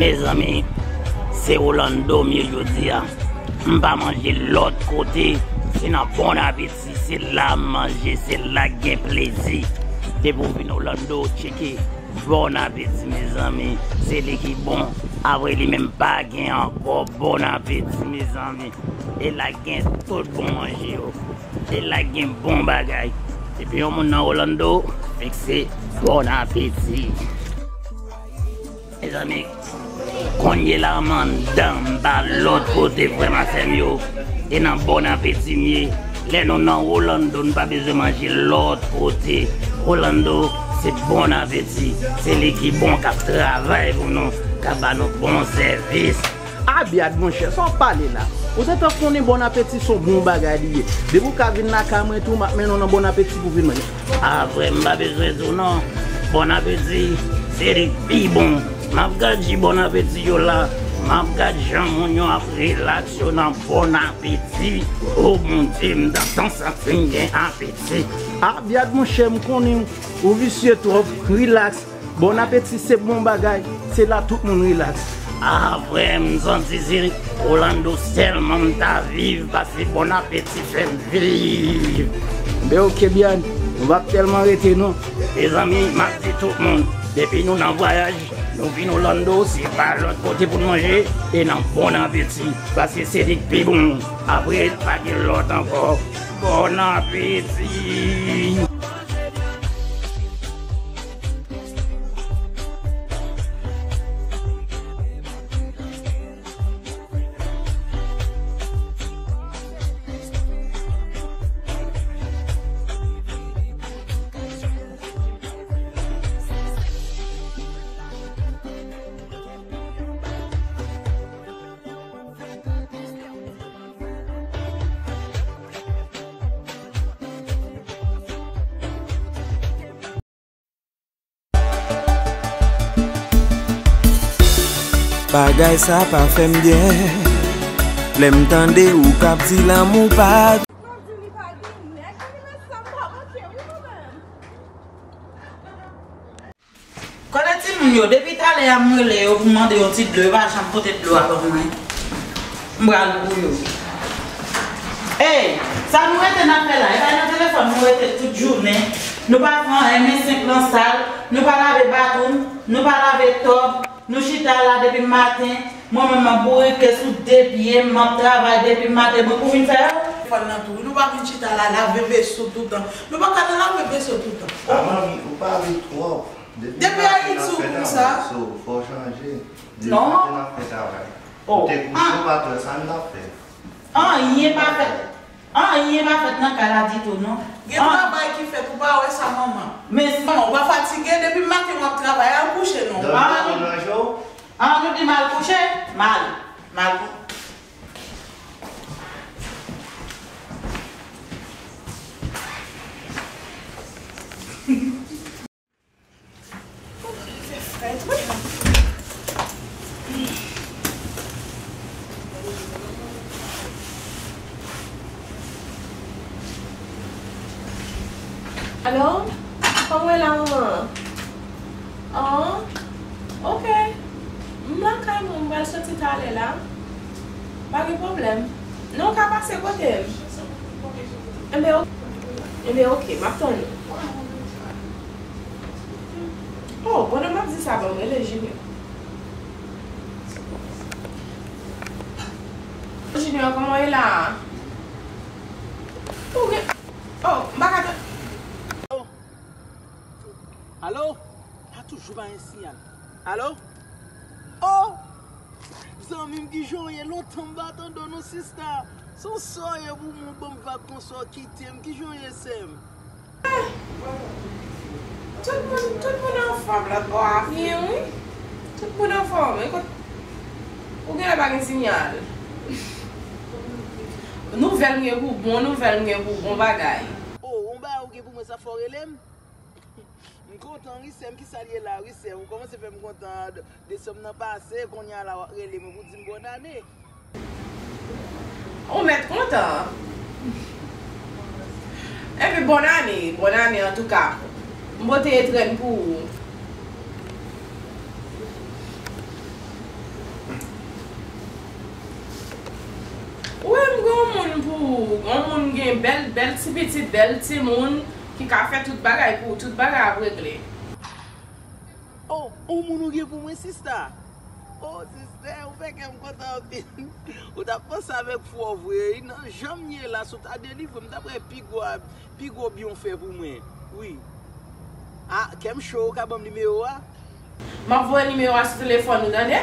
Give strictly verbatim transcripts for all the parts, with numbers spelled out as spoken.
Mezanmi, se Rolando m ye jodi a. M pa manje lòt kote, se nan Bon Apeti, se la m manje, se la k gen plezi. Depi w vin Rolando, tcheke Bon Apeti, mezanmi, se li ki bon. Apre li menm pa gen ankò. Bon Apeti, mezanmi. E la gen tout bon manje yo. E la gen bon bagay. Depi yon moun nan Rolando, fikse Bon Apeti. Mezanmi, kounye la m anndan, m pa lòt kote, frè m ak sè m yo. E nan Bon Apeti m ye. Lè nou nan Rolando, nou pa bezwen manje lòt kote. Rolando, se Bon Apeti. Se li ki bon, k ap travay pou nou, k ap ba nou bon sèvis. Abyad, monchè, sa w ap pale la? Ou te tann konnen Bon Apeti se yon bon bagay li ye. Depi w ka vin lakay mwen tou, m ap mennen w nan Bon Apeti pou vin manje. A, frè m, m pa bezwen di w non. Bon Apeti, se li k pi bon. M ap gad ji Bon Apeti yo la. M ap gad jan moun yo ap rilaks yo nan Bon Apeti. O Bondye, m t ap tann santi m gen apeti. Abyad, monchè, m konnen w visye twòp. Rilaks. Bon Apeti se bon bagay, se la tout moun rilaks. A, frè m, m santi se Rolando sèlman m ta viv, paske Bon Apeti fè m viv. Ben, oke, Byan, nou p ap tèlman rete non. Mezanmi, m ap di tout moun, depi nou nan vwayaj, nou vin Rolando, se pa lòt kote pou n manje, e nan Bon Apeti, paske se li k pi bon. Apre, pa gen lòt ankò. Bon Apeti! Bagay sa pa fè m byen. Lè m tande ou k ap di lanmou pa. Konnen timoun yo, depi talè a m rele yo pou m mande yon ti dlo, yo pa janm pote dlo a ban mwen. M pral pou yo. Ey, sa nou rete n ap fè la? E pa nan telefòn nou rete tout jounen. Nou pa pran M senk nan sal, nou pa lave batoun, nou pa lave tòb, nou chita la depi maten. Mwen menm m ap bourike sou de pye m, m ap travay depi maten. Mwen pou vin fè yo? Telefòn nan tou. Nou pa vin chita la, lave veso toutan. Nou pa ka nan lave veso toutan. A manmi, ou pale twòp. Depi Ayiti ou konsa? Fò w chanje. Depi maten n ap fè travay. Ou te kouche, ou pa t wè sa n t ap fè. Anyen pa fèt. Anyen pa fèt nan kay la ditou non. Gen travay ki fèt, ou pa wè sa manman? Men manman, ou pa fatige? Depi maten w ap travay, al kouche non. Dòmi w ranje w? An, nou di m al kouche? M al. M al. Alo? Kòman w ye la, manman? An? Oke. M lakay mwen, m pral soti talè la. Pa gen pwoblèm. Non, w ka pase kote m. Enben, o-, enben, oke, m ap tann ou. Oh, pandan m ap di sa, ban m rele Junior. Junior, kòman w ye la? Ou gen, oh, m pa ka tann. Alo? A toujou pa gen siyal. Alo? Oh! Zanmi m, kijan w ye? Lontan m pa tande w non, sista. Se yon sa w ye pou mwen, ban m vag konsa w kite m. Kijan w ye, sè m? Tout moun, tout moun anfòm lòt bò a. Byen, wi. Tout moun anfòm. Ekot, ou genlè pa gen siyal. Nouvèl m gen pou bon, nouvèl m gen pou bon bagay. Oh, yon bagay ou gen pou mwen, sa fò w rele m? M kontan wi sè m, kisa l ye la wi sè m? Ou kòmanse fè m kontan, desanm nan pase, kounye a la w ap rele mwen pou di m bòn ane. Ou mèt kontan. Epi bòn ane, bòn ane antouka. M pote etrenn pou ou. Ou wè m gen yon moun pou ou, yon moun gen bèl, bèl ti pitit, bèl timoun, ki ka fè tout bagay pou ou, tout bagay ap regle. Oh, yon moun ou gen pou mwen, sista? Oh, sista, ou fè kè m kontan anpil. Ou t ap panse avèk fò vre wi, nan jan m ye la, si w ta delivre m, m t ap wè pi gwo, pi gwo byen w fè pou mwen. Wi. Ah, kè m cho, ou ka ban m nimewo a? M ap voye nimewo a sou telefòn ou, tande?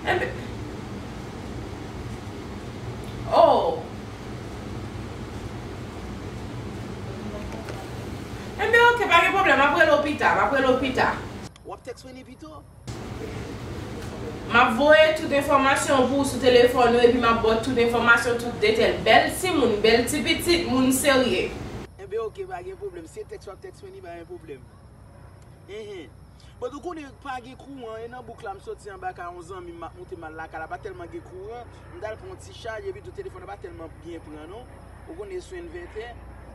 Enben. Oh. Enben, oke, pa gen pwoblèm. M ap rele w pita. M ap rele w pita. W ap tèks Wendy pito? M ap voye tout enfòmasyon pou ou sou telefòn ou, epi m ap ba w tout enfòmasyon, tout detèl. Bèl timoun, bèl ti pitit, moun serye. Enben, oke, pa gen pwoblèm. Si se tèks w ap tèks Wendy, pa gen pwoblèm. Enhen. But ou konnen pa gen kouran, e nan bouk la m soti anba kay yon zanmi m, m ap moute m al lakay la, pa tèlman gen kouran, m t al pran yon ti chaj, epi tou telefòn nan pa tèlman byen pran non. Ou konnen sou envètè,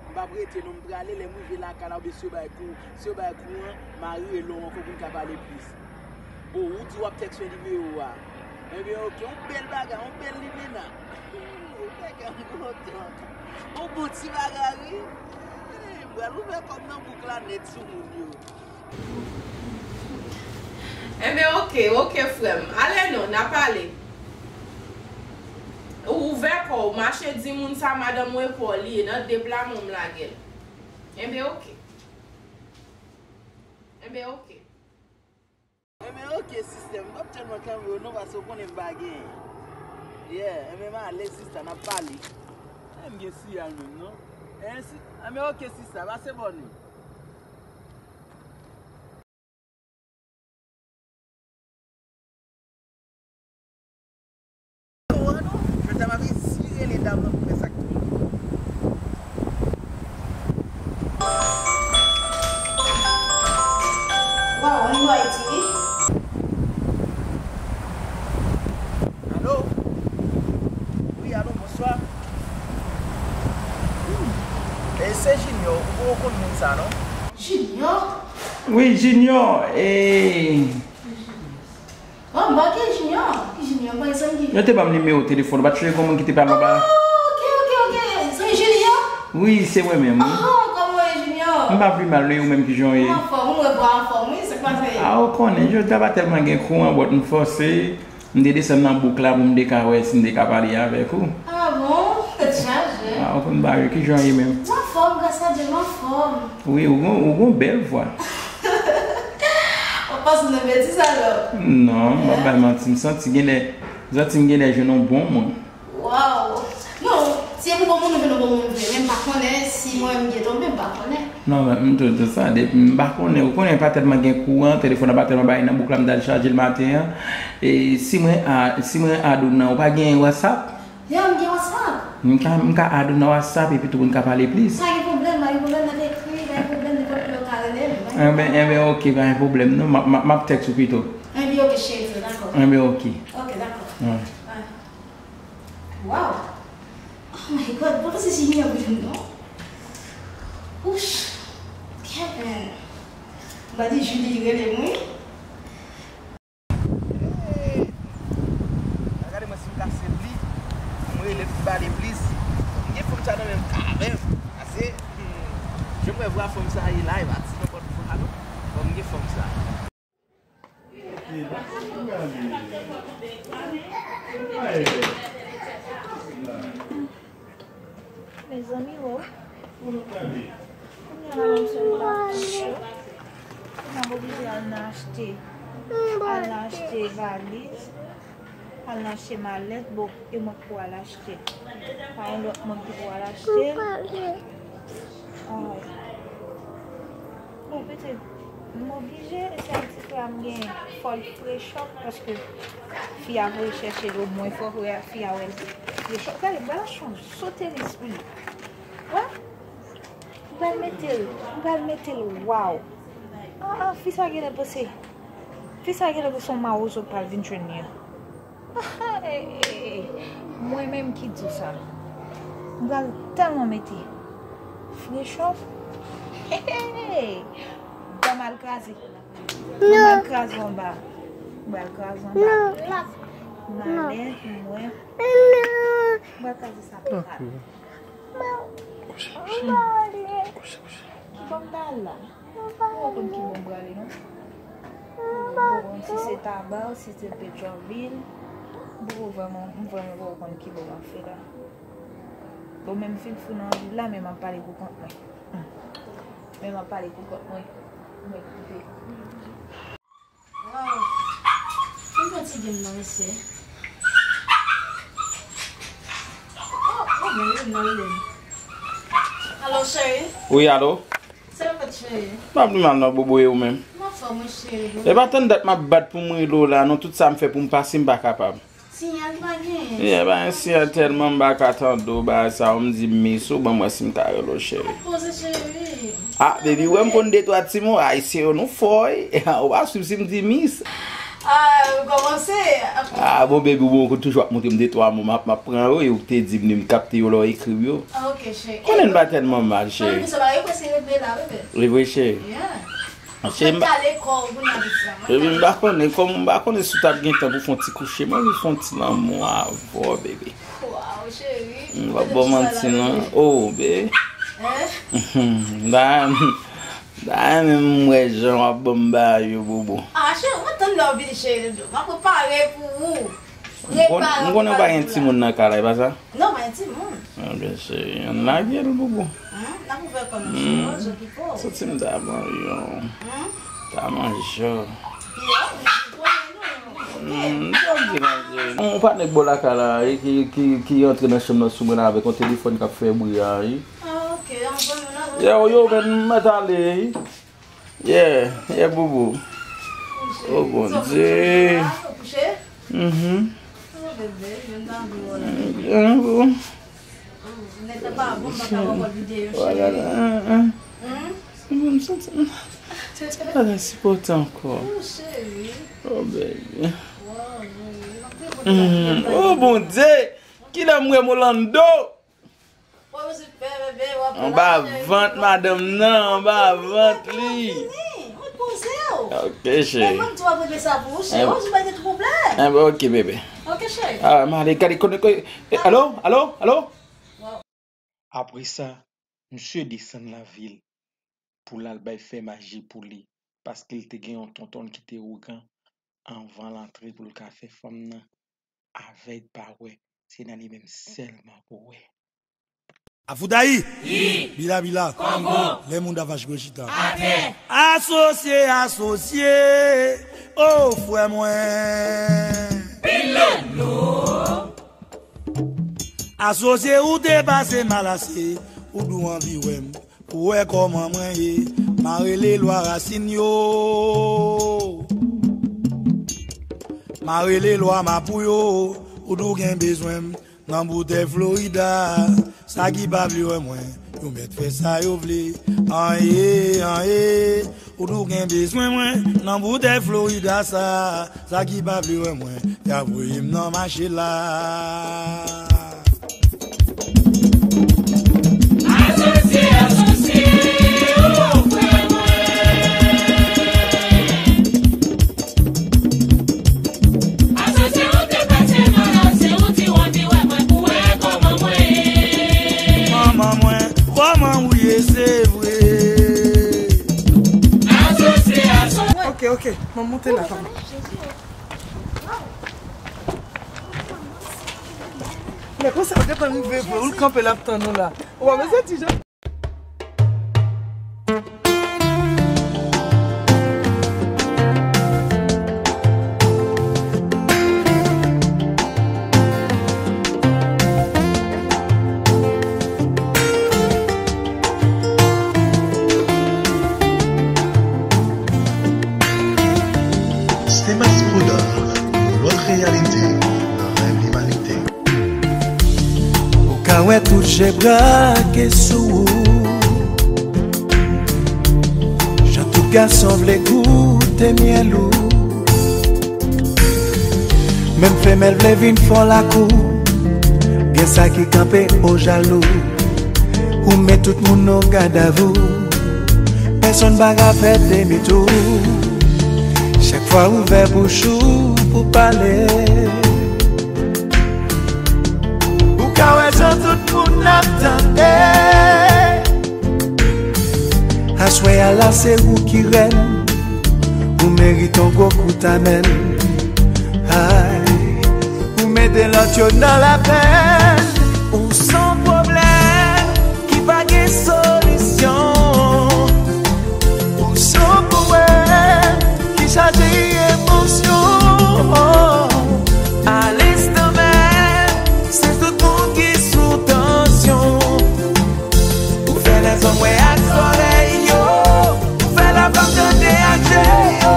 m p ap rete non, m prale, lè m rive lakay la, oubyen si yo bay kou, si yo bay kouran, m a rele w ankò pou n ka pale plis. O, ou di w ap tèks yon nimewo a. Enben, oke, yon bèl bagay, yon bèl limena. Ou fè kè m kontan. Yon bon ti bagay, wi. M pral ouvè kò m nan bouk la nèt sou moun yo. Enben, oke, oke, frè m. Ale non, n a pale. Ou ouvè kò w, mache di moun sa madanm ou e pa w li ye, nan de pla men w m lage l. Enben, oke. Enben, oke. Enben, oke, sista, m p ap tèlman kanpe w non, paske w konnen m pa genyen. Yeah, enben, m ale, sista, n ap pale. E m gen siyal menm, non? E si, enben, oke, sista, pase bòn ou. Yo ta m ap eseye rele dam nan pou m wè sa k tou. Waw, nimewo Ayiti wi. Alo? Wi, alo, bonswa. E se Junior, ou poko konn moun sa non? Junior? Wi, Junior, e. Oh, m pa gen Junior. Ki Junior? M pa gen zanmi ki Junior. Yo te ban m nimewo telefòn ou, pa t chonje gen yon moun ki te pale anba. Oh, ok, ok, ok. Se Junior? Wi, se mwen menm, wi. Oh, kòman w ye, Junior? M pa pi mal, wi, ou menm, kijan w ye? M anfòm, ou wè vwa anfòm, wi, sa k pase? Ah, ou konnen, jodi a pa tèlman gen kouran, but m fòse, m te desann nan bouk la pou m te ka wè si m te ka pale avèk ou. Ah bon? Tèt chaje. Ah, ou konn bagay, kijan w ye menm? M anfòm, gras a Dye, m anfòm. Wi, ou gon, ou gon bèl vwa. W ap pase nan betiz alò. Non, m p ap bay manti, m santi genlè, m santi m genlè jwenn yon bon moun. Waw! Non, si e pou bon moun, ou jwenn yon bon moun vre, men m pa konnen si mwen menm m gen tonbe, m pa konnen. Non, men m tou, tou sa, depi m pa konnen, ou konnen pa tèlman gen kouran, telefòn nan pa tèlman bay nan bouk la, m t al chaje l maten an. E si mwen a, si mwen add ou nan, ou pa gen WhatsApp? Ya, m gen WhatsApp. M ka, m ka add ou nan WhatsApp epi tou pou n ka pale plis. Pa gen pwoblèm, pa gen pwoblèm, n ap ekri, pa gen pwoblèm, nenpòt lè w ka rele m. Enben, enben, oke, pa gen pwoblèm, non, m ap, m ap, m ap tèks ou pito. Enben, oke, cheri, dakò. Enben, oke. Oke, dakò. Wi. Waw! Oh my God, pa panse si Junior pou jwenn non. Ouch! Kevin! M pa di Julie rele m, wi. Hey! Gade mwen si m ka save li. Pou m rele l pou m pale plis. M gen fanm sa nan men m kanmenm. Pase, hmm, jan m wè vwa fanm sa ye la, e pa ti nenpòt vwa non. Bon, m gen fanm sa. Mezanmi, o. Kounye a la, m sot nan kouche. Kounye a m oblije al nan achte, al nan achte valiz, al nan achte malèt, bon, e mwen k pou al achte. Pa yon lòt moun ki pou al achte l. Ay. Bon, petèt, m oblije, e sa ti frè a m gen, fò l fresh up, paske fi a voye chèche l, omwen fò fi a wè l fresh up. Gade, bagay la se yon soteris pou li. Wè? M pral mete l, m pral mete l, waw. Ah, ah, fi sa genlè panse, fi sa genlè panse yon mawozo k pral vin jwenn li an. Ah, ah, eh, eh, eh. Mwen menm ki di w sa. M pral tèlman mete fresh up. Hey, hey, hey. Dan m al kraze. Dan m al kraze anba. M pral kraze anba. Malè pou mwen. Mwen ka di sa pou mwen. Kouche, kouche. Kouche, kouche. Kibò m ta al la? Mwen pa konn kibò m prale non. Mwen pa konn si se Taba, si se Petyonvil. Mwen poko vrèman, mwen vrèman poko konn kibò m ap fè la. Bon, men m fin fou nan vil la, men m ap pale pou kont mwen. Men m ap pale pou kont mwen. Mwen koute. Waw. Mwen pran ti grenn nan, mesye. Oh, oh, men li nan rele m. Alo, cheri. Wi, alo. Sa w fè, cheri? M ap mal non, Bobo, e ou menm? M anfòm, wi, cheri. E pa tann dat m ap bat pou m rele w la, non, tout sa m fè pou m pase, m pa kapab. Siyal pa genyen. Yeah, ba, siyal tèlman m pa ka tande w, ba, sa w m di miss ou, ban m wè si m ka rele w cheri. Poze cheri. Ah, baby, wè m konn de twa ti mo, ayisyen yo nou fò, wi. Ou pa swiv si m di miss. Ah, ou kòmanse. Ah, bon, baby, ou bon, ou toujou ap montre m de twa mo, m ap, m ap pran yo, e ou te di m li, m kapte yo lè w ekri m yo. Ah, ok, cheri. Konnen m pa tèlman mal, cheri. Konnen sa va, yo prèske regle la, bebe. Li vre, cheri. Yeah. Cheri, m pa, kale kò w pou n abitye. Epi m pa konnen, kòm m pa konnen si w t ap gen tan pou fè yon ti kouche, m anvi fè yon ti lanmou avè w, bebe. Waw, cheri. M pa ba w manti, non. Oh, bebe. Hein? Da, da, menm m wè jan w ap ban m bagay yo, bobo. Ah, cheri, mwen tann lè w vini, cheri. M ap prepare pou ou. M konn, m konnen w pa gen timoun nan kay la, e pa sa? Non, pa gen timoun. Anben, cheri, ann lage l, bobo. Hmm, n ap ouvè kò nou, cheri, jan ki fò. Santi m ta ban yon. Hmm? Ta manje. Piya, ou konnen nou. Hmm, m t ap di manje. Yon patnè k bò lakay la, e ki, ki, ki rantre nan chanm nan sou mwen la avèk yon telefòn k ap fè bri a, wi. Ah, ok, ann ban nou nan. Yo, yo, men m mèt ale, wi. Yeah, yeah, boubou. Oh, Bondye. Mhm. Byen, boo. Voilà, hein, hein. M santi m santi m pa ka sipòte ankò. Oh, baby. Mhm. Oh, Bondye. Kilè m wè Molando? Anba vant madanm nan, anba vant li. Ok, cheri. Enben, ok, bebe. Alright, m ale, gade, konnen, konnen, eh, alo, alo, alo? Apre sa, misye desann lavil pou l al bay fè maji pou li, paske l te gen yon tonton l ki te ougan anvan l antre pou l ka fè fanm nan avèg pa wè, se nan li menm sèlman pou wè. Afoudayi! Yi! Bila bila! Kongo! Lè moun da vache gwo chita. Atè! Asosye, asosye! O frè mwen! Pilolo! Asosye ou te pase mal ase, ou dou anvi wè m. Pou wè kòman mwen ye, m a rele lwa rasin yo. M a rele lwa mapou yo, ou dou gen bezwen m nan boutèy Florida. Sa ki pa vle wè mwen, yo mèt fè sa yo vle. An ye, an ye, ou dou gen bezwen mwen nan boutèy Florida sa. Sa ki pa vle wè mwen, y a voye m nan mache la. Asosye, asosye, o frè mwen. Asosye, ou te pase mal ase, ou di w anvi wè mwen pou wè kòman mwen ye. Manman mwen, kòman ou ye, se vre. Asosye, asosye. Ok, ok, mwen monte la, papa. Men konsa, ou gentan rive vre, ou l kanpe l ap tann ou la. Ou pa bezwen ti jan. Stemas Poudre, yon lòt reyalite nan rèv limanite. Ou ka wè tout je brake sou ou. Jan tout gason vle goute myèl ou. Menm femèl vle vin fòl ak ou. Gen sa ki kanpe o jalou. Ou met tout moun o gadavou. Pèsonn pa ka fè demi tou. Chak fwa ou ouvè bouch ou pou pale, Ka wè jan tout moun ap tande. Aswè a la se ou ki rèn. Ou merite yon gwo kout amèn. Ay, ou mete lòt yo nan lapèn. Ou se yon pwoblèm ki pa gen solisyon. Ou se yon powèm ki chaje emosyon. Alenstan menm, se tout moun ki sou tansyon. Ou fè lèzòm wè ak zòrèy yo. Ou fè lafam tande ak je yo.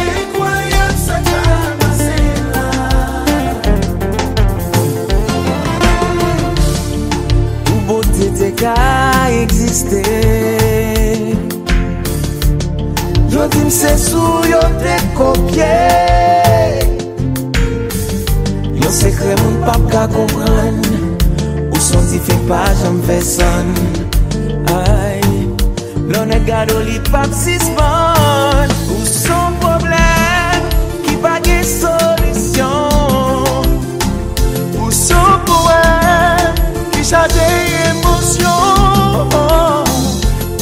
Enkwayab sa k ap pase la. Pou Bondye te ka egziste, yo di m se sou yo te kopye. Yon sekrè moun p ap ka konprann. Ou se yon dife k pa janm fè sann. Ay, lè w nèk gade w, li p ap sispann. Ou se yon pwoblèm ki pa gen solisyon. Ou se yon powèm ki chaje emosyon.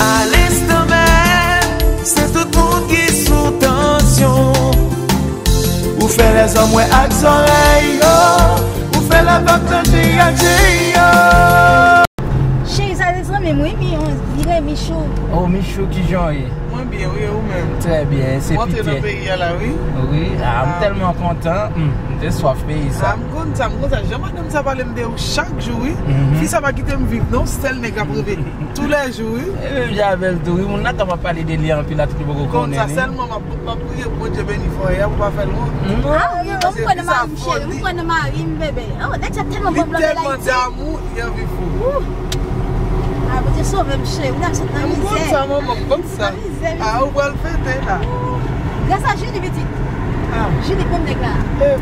Alenstan menm, se tout moun ki sou tansyon. Ou fè lèzòm wè ak zòrèy yo. Ou fè lafam tande ak je yo. Cheri, sa se zanmi m wi, mi, li rele Michou. Oh, Michou, kijan w ye? Mwen byen, wi, e ou menm? Trè byen, se Pite. Mwen antre nan peyi a la, wi. Wi, ah, m tèlman kontan. Hmm, m te swaf peyi sa. Ah, m konn sa, m konn sa. Jan madanm sa pale m de ou chak jou, wi. Mhm. Fi sa pa kite m viv, non, sèl nèg ap reve. Toulèjou, wi. E menm jan avè l tou, wi. Moun nan kapab pale de li anpil la, tout li poko konnen li. Konn sa, sèlman m ap, m ap priye pou Bondye beni frè a, pou pa fè l wont. Ah, wi, m kwè nan mari m, cheri. M kwè nan mari m, bebe. Oh, nèg sa tèlman bon, li tèlman damou, li anvi fou. Ah, Bondye sove m, cheri. Moun ap sot nan mizè. M konn sa, manman, m konn sa. Nan mizè. Ah, ou pral fete la. Gras a Julie, pitit. Ah. Julie, bon nèg la. Eh.